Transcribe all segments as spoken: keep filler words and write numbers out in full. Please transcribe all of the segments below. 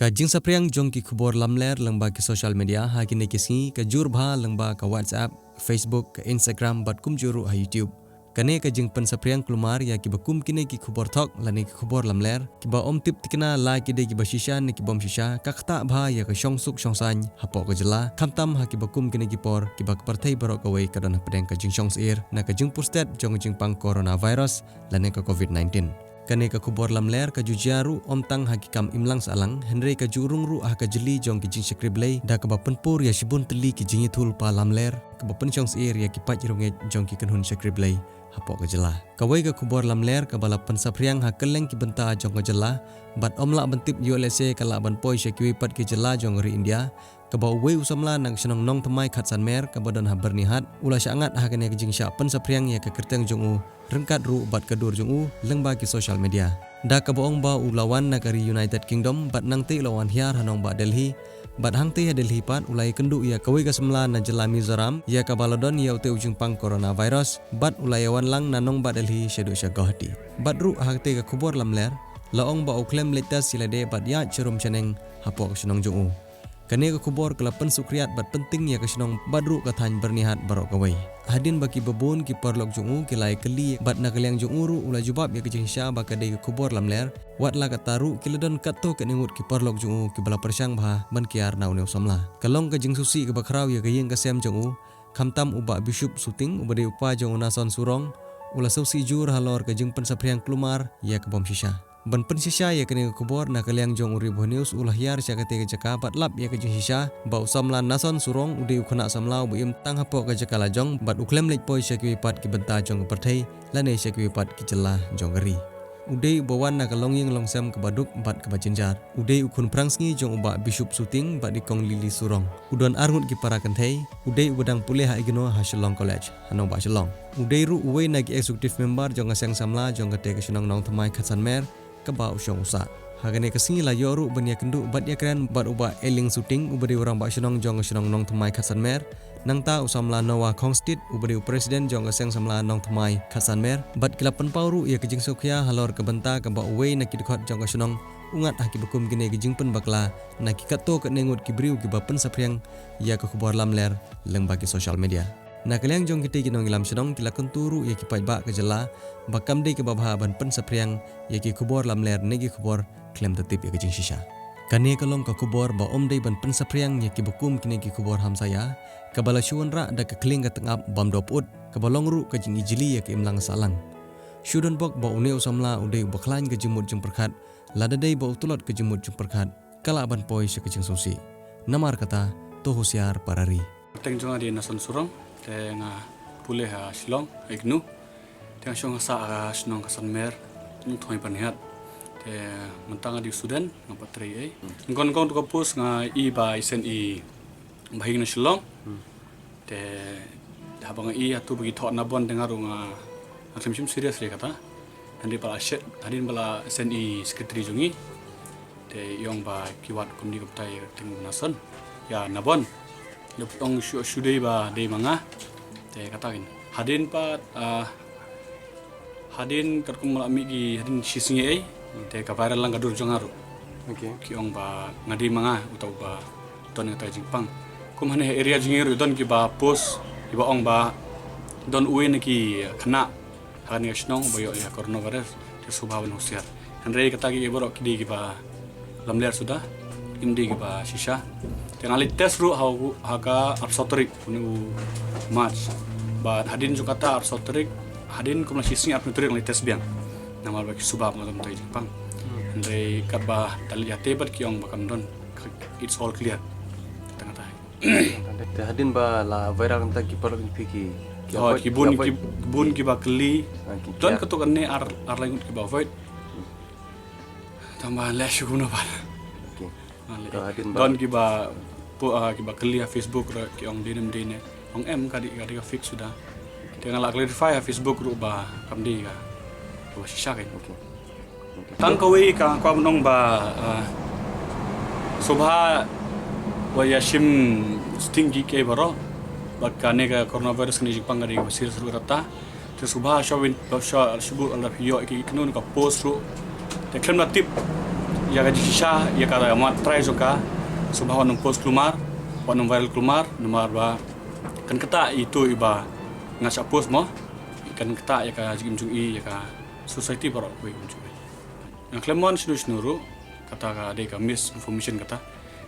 Ka jingsaphriang jong ki khubor lamler lyngba ki social media ha kine ki sngi ka jur bha lyngba ka WhatsApp, Facebook, ka Instagram bad kumjuh ruh ha YouTube. Kane ka jingpynsaphriang kulmar ïa kiba kum kine ki khubor thok lane ki khubor lamler kiba ym tip tikna la ki dei kiba shisha ne ki bym shisha ka ktah bha ïa ka shongsuk shongsaiñ hapoh ka jylla, khamtam ha kiba kum kine ki por kiba ka pyrthei baroh kawei ka don hapdeng ka jingshongsyier na ka jingpur stet jong ka jingpang coronavirus lane ka covid nineteen. Kane ka khubor lamler ka ju jia ruh ym tang ha ki kam imlang sahlang hynrei ka ju rung ruh ha ka jylli jong ki jingshakri Blei da kaba pynpur ïa shibun tylli ki jingïathuhlypa lamler kaba pynshongsyier ïa ki paid riewngeit jong ki kynhun shakri Blei hapoh ka jylla. Kawei ka khubor lamler kaba la pynsaphriang ha kylleng ki bynta jong ka jylla bad ym lah ban tip ïoh lehse ka lah ban poi sha kiwei pat ki jylla jong ka ri India, kaba uwei u samla na ka shnong Nongthymmai Khatsanmer kaba don ha Byrnihat u la shah ngat ha kane ka jingshah pynsaphriang ïa ka kyrteng jong u ryngkat ruh bad ka dur jong u lyngba ki social media. Da kaba ong ba u la wan na ka ri United Kingdom bad nangta u la wan hiar ha nongbah Delhi. Bad hangta ha Delhi pat u la ïakynduh ïa kawei ka samla na jylla Mizoram ïa kaba la don ïa utei u jingpang coronavirus bad u la ïawan lang na nongbah Delhi shaduh sha Guwahati. Bad ruh ha katei ka khubor lamler la ong ba u khlem leit test ïa lade bad ïaid sharum shaneng hapoh ka shnong jong u. Kane ka khubor ka la pynsukriat bad pynting ïa ka shnong bad ruh ka thaiñ Byrnihat baroh kawei. Hadien ba kiba bun ki paralok jong u ki la ïakylli bad na ka liang jong u ruh u la jubab ïa ka jingshisha ba ka dei ka khubor lamler, wat la katta ruh ki la don katto katne ngut ki paralok jong u kiba la pyrshang bha ban kiar na une u samla. Ka long ka jingsngewsih kaba khraw ïa ka ïing ka sem jong u, khamtam u Bah Bishop Suting uba dei u pa jong u Nason Surong u la sngewsih jur halor ka jingpynsaphriang kulmar ïa ka bym shisha. Ban pynshisha ïa kane ka khubor na ka liang jong u Ri Bhoi News u la hiar sha katei ka jaka bad lap ïa ka jingshisha ba u samla Nason Surong u dei u khynnah samla uba im tang hapoh ka jaka la jong bad u khlem leit poi sha kiwei pat ki bynta jong ka pyrthei lane sha kiwei pat ki jylla jong ka ri. U dei uba wan na ka longïing longsem kaba duk bad kaba jynjar. U dei u khun phrangsngi jong u Bah Bishop Suting bad i Kong Lily Surong. U don arngut ki para kynthei. U dei uba dang pule ha Ignou ha Shillong College ha nongbah Shillong. U dei ruh uwei na ki executive member jong ka seng samla jong katei ka shnong Nongthymmai Khatsanmer kaba u shong u sah. Ha kane ka sngi la ïoh ruh ban ïakynduh bad ïakren bad u Bah Eling Suting uba dei u rangbah shnong jong ka shnong Nongthymmai Khatsanmer. Nangta u samla Noah Khongstit uba dei u president jong ka seng samla Nongthymmai Khatsanmer bad ki la pynpaw ruh ïa ka jingsngewkhia halor ka bynta kaba uwei na ki dkhot jong ka shnong u ngat ha kiba kum kine ki jingpynbakla na ki katto katne ngut ki briew kiba pynsaphriang ïa ka khubor lamler lyngba ki social media. Na ka liang jong kitei ki nongïalam shnong ki la kyntu ruh ïa ki paidbah ka jylla ba kam dei kaba bha ban pynsaphriang ïa ki khubor lamler ne ki khubor khlem da tip ïa ka jingshisha. Kane ka long ka khubor ba ym dei ban pynsaphriang ïa kiba kum kine ki khubor hamsaïa kaba la shu wanrah da ka khlieng ka tyngab bam doh pyut kaba long ruh ka jingijli ïa ka imlang sahlang. Shu don bok ba une u samla u dei uba khlaiñ ka jingmut jingpyrkhat lada dei ba u tlot ka jingmut jingpyrkhat ka lah ban poi sha ka jingsngewsih. Namar kata, to husiar para ri. Kyrteng jong nga dei Nason Surong, te nga pule ha Shillong, ha Ignou. Te nga shong ha sah ha shnong Khatsanmer, Nongthymmai Byrnihat. Te mynta nga dei u student, nga pat trei ei. Nyngkong nyngkong tu ka post nga i ba i send i Bhai na Shillong. Te haba nga i ïa tu ba ki thoh Nabon te nga ruh nga, nga khlem shim serious re kata. Hadien ba la shet, hadien ba la send i secretary jong i. Te i ong ba ki wad kumne kumtai teng Nason ïa Nabon. Lada ki ong shu, shu dei ba dei ma nga. Te kata kin. Hadien pat, ah, hadien katkum la mih ki hadien shisngi ei. Te ka viral lang ka dur jong nga ruh. Okay. Ki ong ba nga dei ma nga uta uba don ïa kata ka jingpang. Kum hangne ha area jong ngi ruh don kiba post kiba ong ba don uwei na ki khynnah ha kane ka shnong ba ïoh ïa coronavirus, te sngewbha ban husiar. Hynrei kata ki baroh ki dei kiba lamler suda, kim dei kiba shisha. Te nga leit test ruh ha u, ha ka arphew saw tarik une u March. Bad hadien jong kata arphew saw tarik, hadien kumla shisngi arphew tarik nga leit test biang. Namar ba ki sngewbha ba nga don ïa kata ka jingpang. Hynrei katba da leit ïatei bad ki ong ba kam don. It's all clear. Kata kata. Te hadien ba la viral kata ki paralok jong phi ki, ki avoid, ki bun, ki bun kiba kylli. Ah, ki, don katto katne ar, ar lai ngut kiba avoid. Tang ba leh shuh kumno pat. Okay. Don kiba, ah, kiba kylli ha Facebook ruh ki ong dei ne ym dei ne. Ong em ka dei, ka dei ka fake suda. Te nga la clarify ha Facebook ruh ba kam dei ka, kaba shisha kein. Okay. Tang kawei ka kwah ban ong ba, ah, sngewbha ba ïa shim sting kiei kiei baroh bad kane ka coronavirus kane ka jingpang ka dei kaba serious ruh kata. Te sngewbha sha win, sha shu buh lada phi ïoh ïa ki kynhun ka post ruh. Te khlem da tip Ïa ka jingshisha, ïa ka mat trai jong ka, sngewbha wat nym post kulmar, wat nym viral kulmar, namar ba kan ktah ïa itu iba nga shah post mo, kan ktah ïa ka jingim jong i, ïa ka society baroh kawei ka jong i. Nga khlem wan shano shano ruh, kata ka dei ka misinformation kata.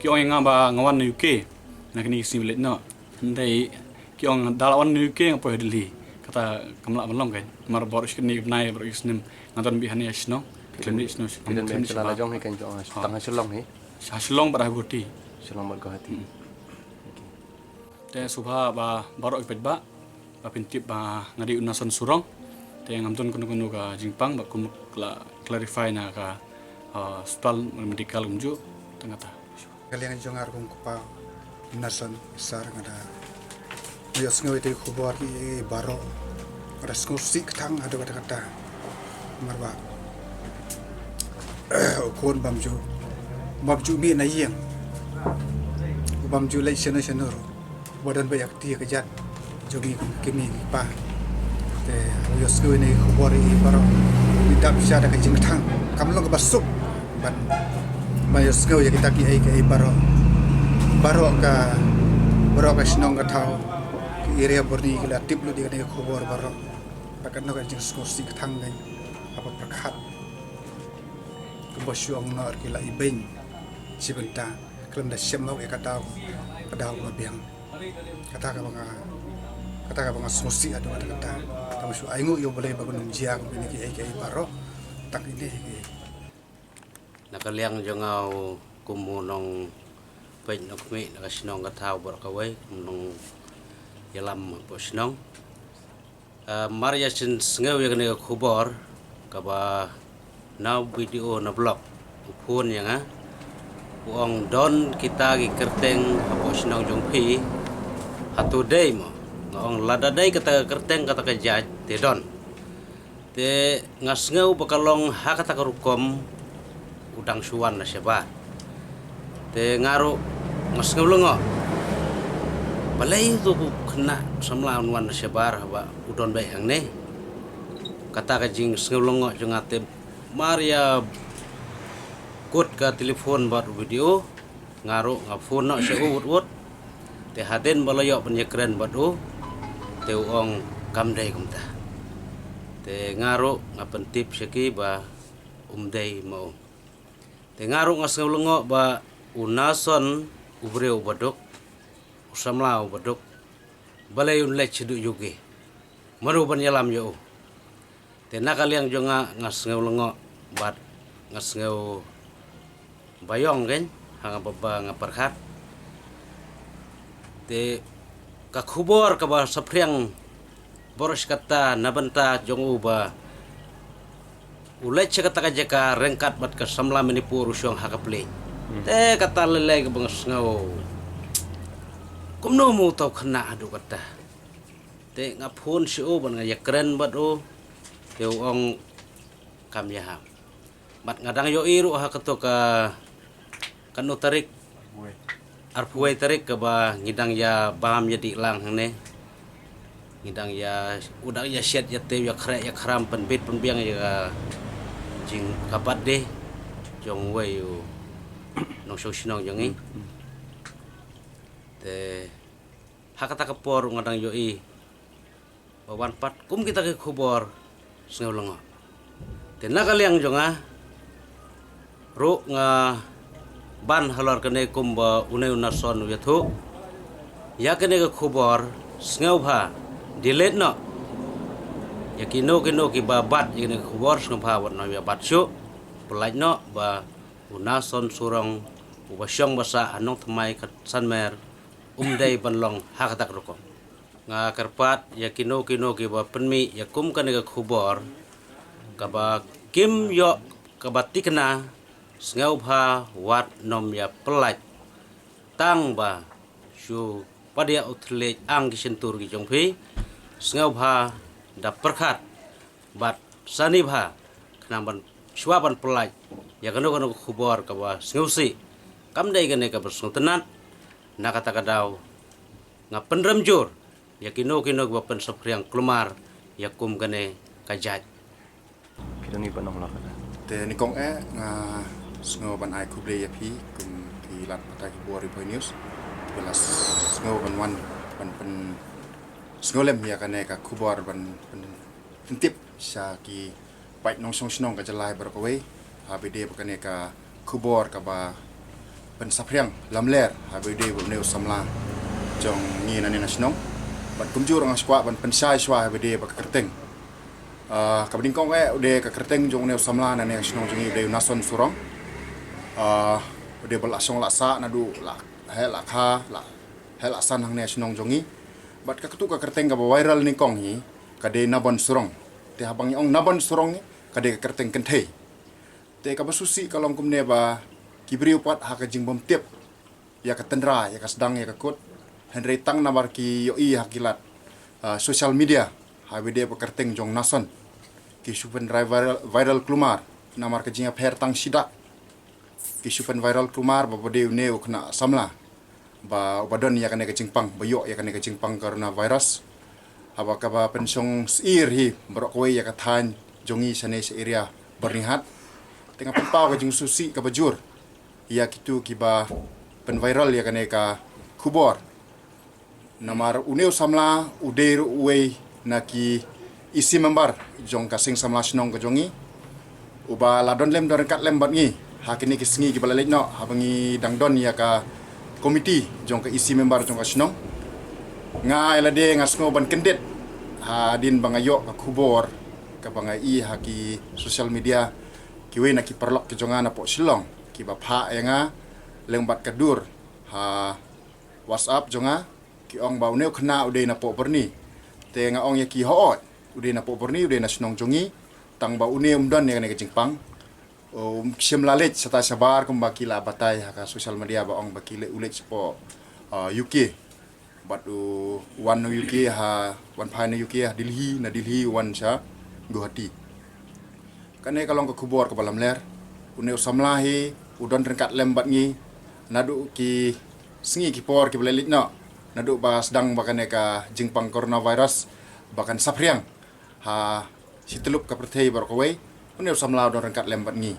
Ki ong ïa nga ba nga wan na U K na kine ki sngi ba leit noh. Hynrei ki ong da la wan na U K nga poi ha Delhi. Kata kam lah ban long kein. Namar baroh shi kynni bnai, baroh shi snem nga don beit hangne ha shnong. Khlem leit shano shano. Ki don beit ha jylla jong hi kein, jong tang ha Shillong hi. Ha Shillong bad ha Guwahati. Shillong bad Guwahati. Te sngewbha ba baroh ki paidbah ba phin tip ba nga dei u Nason Surong. Te ngam don kano kano ka jingpang ba kum la clarify na ka, ah, hospital medical kumjuh. Tang kata. Ka liang jong nga ruh kum u kpa u Nason Sar nga da ïohsngew ïa ita i khubor hi baroh. Nga da sngewsih kthang haduh katta katta. Namar ba u khun bym ju, bym ju mih na ïing, bym ju leit shano shano ruh, ba don beit ïa ka kti ka jait jong ngi kum ki kmie ki kpa. Te u ïohsngew ïa kine ki khubor hi baroh, ngi dap sha da ka jingkthang. Kam long kaba suk ban, ban ïohsngew ïa kita kiei kiei baroh. Baroh ka, baroh ka shnong ka thaw, ki area Burni ki la tip lut ïa kine ki khubor baroh. Bad kano ka jingsngewsih kthang kein, haba pyrkhat kumba shu ong noh ki la ibeiñ shi bynta, khlem da shem hok ïa ka daw, ka daw kaba biang. Kata kaba nga, kata kaba nga sngewsih haduh katta katta. Tang ba shu ainguh ïa U Blei ba kan ym jia kum kine kiei kiei baroh. Tang kine hi kiei. Na ka liang jong nga u kum u nongpeit nongkhmih na ka shnong ka thaw baroh kawei, kum u nongïalam hapoh shnong. Ah, mar ïa sngewsih ïa kane ka khubor kaba na video na blog u phone ïa nga, u ong don kita ki kyrteng hapoh shnong jong phi. Hato dei mo? Nga ong lada dei kata ka kyrteng kata ka jait te don. Te nga sngew ba ka long ha kata ka rukom u dang shu wan na shabar. Te nga ruh nga sngew lyngngoh. Balei to u khynnah samla un wan na shabar haba u don beit hangne? Kata ka jingsngew lyngngoh jong nga te mar ïa kut ka telephone bad u video. Nga ruh nga phone noh sha u wut wut. Te hadien ba la ïoh ban ïakren bad u, te u ong kam dei kumta. Te nga ruh nga pyntip sha ki ba um dei ma u. Te nga ruh nga sngew lyngngoh ba u Nason u briew uba duk, u samla uba duk, balei un leit shaduh U K? Mano ban ïalam ïa u? Te na ka liang jong nga nga sngew lyngngoh bad nga sngew ba ïong kein ha nga ba, ba nga pyrkhat. Te ka khubor kaba saphriang baroh shi katta na bynta jong u ba u leit sha kata ka jaka ryngkat bad ka samla Manipur u shong ha ka plane. Hmm. Te kata lei lei kaba nga sngew kumno mo uta u khynnah haduh katta. Te nga phone sha u bad nga ïakren bad u. Te u ong kam ïahap. Bad nga dang ïohi ruh ha kato ka, kano tarik, arphew wei tarik kaba ngi dang ïa bam ïa dih lang hangne. Ngi dang ïa, u dang ïa shet ïa te ïa khreh ïa khram pynbit pynbiang ïa ka jing ka birthday jong uwei u nongshong shnong jong ngi. Hmm, hmm. Te ha kata ka por nga dang ïohi ba wan pat kum kita ki khubor sngew lyngngoh. Te na ka liang jong nga ruh nga ban halor kane kumba une u Nason u ïathuh ïa kane ka khubor, sngewbha delete noh ïa kino kino kiba bat ïa kane ka khubor, sngewbha wat nym ïa bat shuh. Pyllait noh ba u Nason Surong uba shong ba sah ha Nongthymmai ka Sanmer um dei ban long ha kata ka rukom. Nga kyrpad ïa kino kino kiba pynmih ïa kum kane ka khubor kaba kim ïoh kaba thikna, sngewbha wat nym ïa pyllait. Tang ba shu padiah u thylliej ang ki shyntur ki jong phi, sngewbha da pyrkhat bad sani bha khnang ban shuwa ban pyllait ïa kano kano ka khubor kaba sngewsih, kam dei kane kaba sngewtynnat. Na kata ka daw nga pynrem jur ïa kino kino kiba pynsaphriang kulmar ïa kum kane ka jait. Ki dang i ba nong lor kata. Te nyngkong eh nga Sngew ban ai khublei ïa phi kum ki lad pathai khubor Ri Bhoi News. Phi la sngew ban wan ban pynsngew lem ïa kane ka khubor ban pyntip sha ki paid nongshong shnong ka jylla baroh kawei. Haba ïadei bad kane ka khubor kaba pynsaphriang lamler haba ïadei bad une u samla jong ngi nangne na shnong. Bad kumjuh ruh nga kwah ban pynshai shuwa haba ïadei bad ka kyrteng. Ah, kaba nyngkong eh u dei ka kyrteng jong une u samla nangne na shnong jong ngi u dei u Nason Surong. Ah, u dei ba la shong la sah naduh la heh la kha la heh la san hangne na shnong jong ngi. Bad ka katu ka kyrteng kaba viral nyngkong hi ka dei Nabon Surong. Te haba ngi ong Nabon Surong hi ka dei ka kyrteng kynthei. Te kaba sngewsih ka long kumne ba ki briew pat ha ka jingbym tip ïa ka tynrai, ïa ka sdang, ïa ka kut. Hynrei tang namar ki ïohi ha ki lad, ah, social media haba ïadei bad ka kyrteng jong Nason, ki shu pynrai viral, viral kulmar namar ka jingïapher tang shidah. Ki shu pynviral kulmar ba u dei une u khynnah samla ba uba don ïa kane ka jingpang, ba ïoh ïa kane ka jingpang coronavirus. Haba kaba pynshong syiar hi baroh kawei ïa ka thaiñ jong ngi shane sha area Byrnihat. Te nga pynpaw ka jingsngewsih kaba jur ïa kitu kiba pynviral ïa kane ka khubor. Namar une u samla u dei ruh uwei na ki E C member jong ka seng samla shnong ka jong ngi, uba la don lem don ryngkat lem bad ngi ha kine ki sngi kiba la leit noh haba ngi dang don ïa ka komiti jong ka E C member jong ka shnong. Nga ïa lade nga sngew ban kyndit hadien ba nga ïoh ka khubor kaba nga ïohi ha ki social media, kiwei na ki paralok ki jong nga napoh Shillong kiba phah ïa nga lem bad ka dur ha WhatsApp jong nga, ki ong ba une u khynnah u dei napoh Byrni. Te nga ong ïa ki, hooid, u dei napoh Byrni, u dei na shnong jong ngi. Tang ba une um don ïa kane ka jingpang. Um shym la leit shata shabar kumba ki la batai ha ka social media ba ong ba ki leit, u leit shapoh, ah, U K. Bad u wan na U K ha, wan phai na U K ha Delhi, na Delhi u wan sha Guwahati. Kane ka long ka khubor kaba lamler. Une u samla hi u don ryngkat lem bad ngi naduh ki sngi ki por kiba la leit noh, naduh ba sdang ba kane ka jingpang coronavirus ba kan saphriang ha shityllup ka pyrthei baroh kawei. Une u samla u don ryngkat lem bad ngi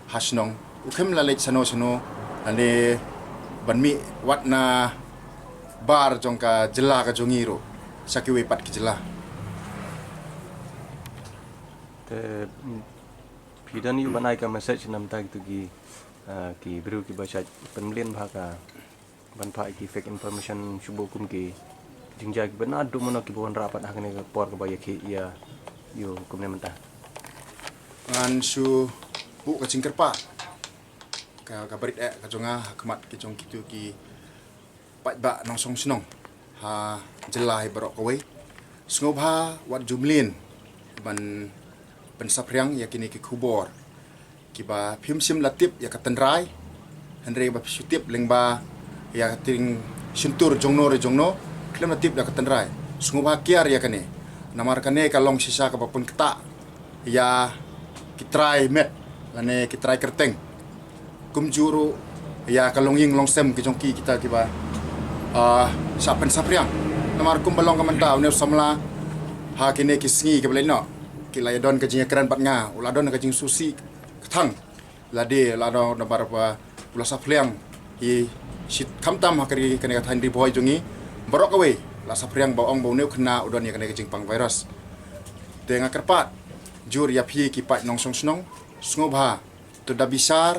ha shnong, u khlem la leit shano shano, lane ban mih wat na bar jong ka jylla ka jong ngi ruh sha kiwei pat ki jylla. Te, mm, phi don ïa u ban ai ka message na bynta kitu ki, ah, ki briew kiba shait pynmlien bha ka ban phah ïa ki fake information, shu buh kum ki jingjia kiba naduh mano kiba wanrah pat ha kane ka por kaba ïakhih ïa u kumne mynta. Ngan shu buh ka jingkyrpad, ka, ka barit eh ka jong nga ha khmat ki jong kitu ki paidbah nongshong shnong ha jylla hi baroh kawei. Sngewbha wat ju mlien ban pynsaphriang ïa kine ki khubor kiba phim shym la tip ïa ka tynrai, hynrei ba phi shu tip lyngba ïa ka tring shyntur jongno re jongno, khlem la tip ïa ka tynrai. Sngewbha kiar ïa kane, namar kane ka long shisha kaba pynktah ïa ki trai met lane ki trai kyrteng, kumjuh ruh ïa ka longïing longsem ki jong ki kita kiba, ah, shah pynsaphriang. Namar kumba long ka mynta, une u samla ha kine ki sngi kiba la leit noh, ki la ïa don ka jingïakren bad nga, u la don ka jingsngewsih kthang. Lade la don namar ba u la saphriang hi shi khamtam ha ka ri, kane ka thaiñ Ri Bhoi jong ngi baroh kawei, la saphriang ba ong ba une u khynnah u don ïa kane ka jingpang virus. Te nga kyrpad jur ïa phi ki paid nongshong shnong, sngewbha to da bishar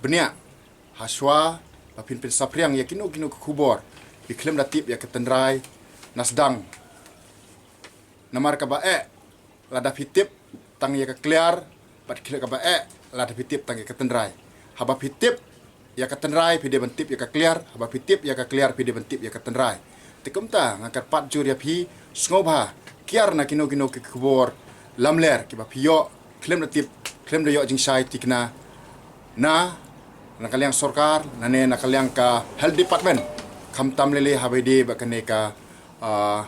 bniah ha shuwa ba phin pynsaphriang ïa kino kino ki khubor, phi khlem da tip ïa ka tynrai na sdang. Namar kaba eh lada phi tip tang ïa ka kliar, bad khlem, kaba eh lada phi tip tang ïa ka tynrai. Haba phi tip ïa ka tynrai phi dei ban tip ïa ka kliar, haba phi tip ïa ka kliar phi dei ban tip ïa ka tynrai. Te kumta nga kyrpad jur ïa phi, sngewbha kiar na kino kino ki khubor lamler kiba phi ïoh khlem da tip, khlem da ïoh jingshai thikna na, na ka liang sorkar, na ne na ka liang ka health department, khamtam lei lei haba ïadei bad kane ka, ah,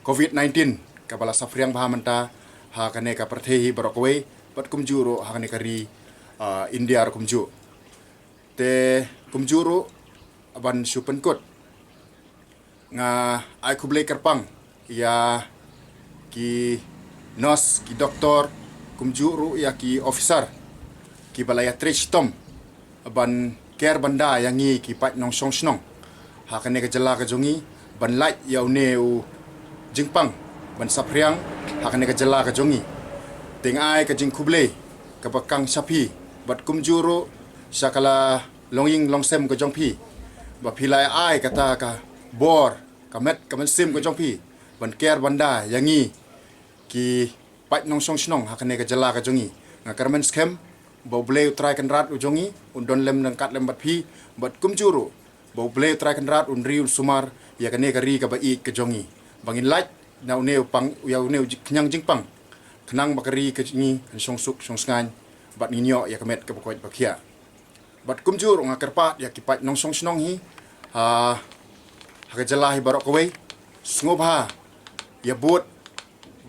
covid nineteen kaba la saphriang bha mynta ha kane ka pyrthei hi baroh kawei, bad kumjuh ruh ha kane ka ri, ah, India ruh kumjuh. Te kumjuh ruh, ban shu pynkut, nga ai khublei kyrpang ïa ki nurse, ki doktor, kumjuh ruh ïa ki officer kiba la ïatrei shitom ban ker ban da ïa ngi ki paid nongshong shnong ha kane ka jylla ka jong ngi, ban lait ïa une u jingpang ban saphriang ha kane ka jylla ka jong ngi. Te nga ai ka jingkhublei kaba kang sha phi, bad kumjuh ruh sha ka la longïing longsem ka jong phi, ba phi la ai kata ka bor, ka met ka mynsiem ka jong phi ban ker ban da ïa ngi ki paid nongshong shnong ha kane ka jylla ka jong ngi. Nga kyrmen skhem ba U Blei U Trai Kynrad u jong ngi un don lem ryngkat lem bad phi, bad kumjuh ruh ba U Blei U Trai Kynrad un ri un sumar ïa kane ka ri kaba ïeit ka jong ngi, ba ngin lait na une u pang, ïa une u khñiang jingpang, khnang ba ka ri ka jong ngi kan shong suk shong sngaiñ, bad ngin ïoh ïa ka met kaba koit ba khiah. Bad kumjuh ruh nga kyrpad ïa ki paid nongshong shnong hi ha, ha ka jylla hi baroh kawei, sngewbha ïa bud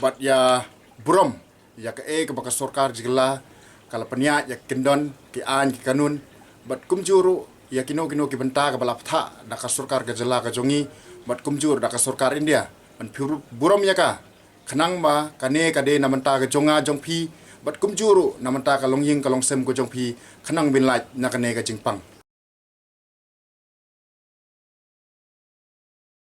bad ïa burom ïa kaei kaba ka sorkar jylla ka la pynïaid ïa ki kyndon, ki aiñ, ki kanun, bad kumjuh ruh ïa kino kino ki bynta kaba la pynthah da ka sorkar ka jylla ka jong ngi, bad kumjuh ruh da ka sorkar India, ban pynburom ïa ka, khnang ba kane ka dei na bynta ka jong nga jong phi, bad kumjuh ruh na bynta ka longïing ka longsem ka jong phi, khnang ban lait na kane ka jingpang.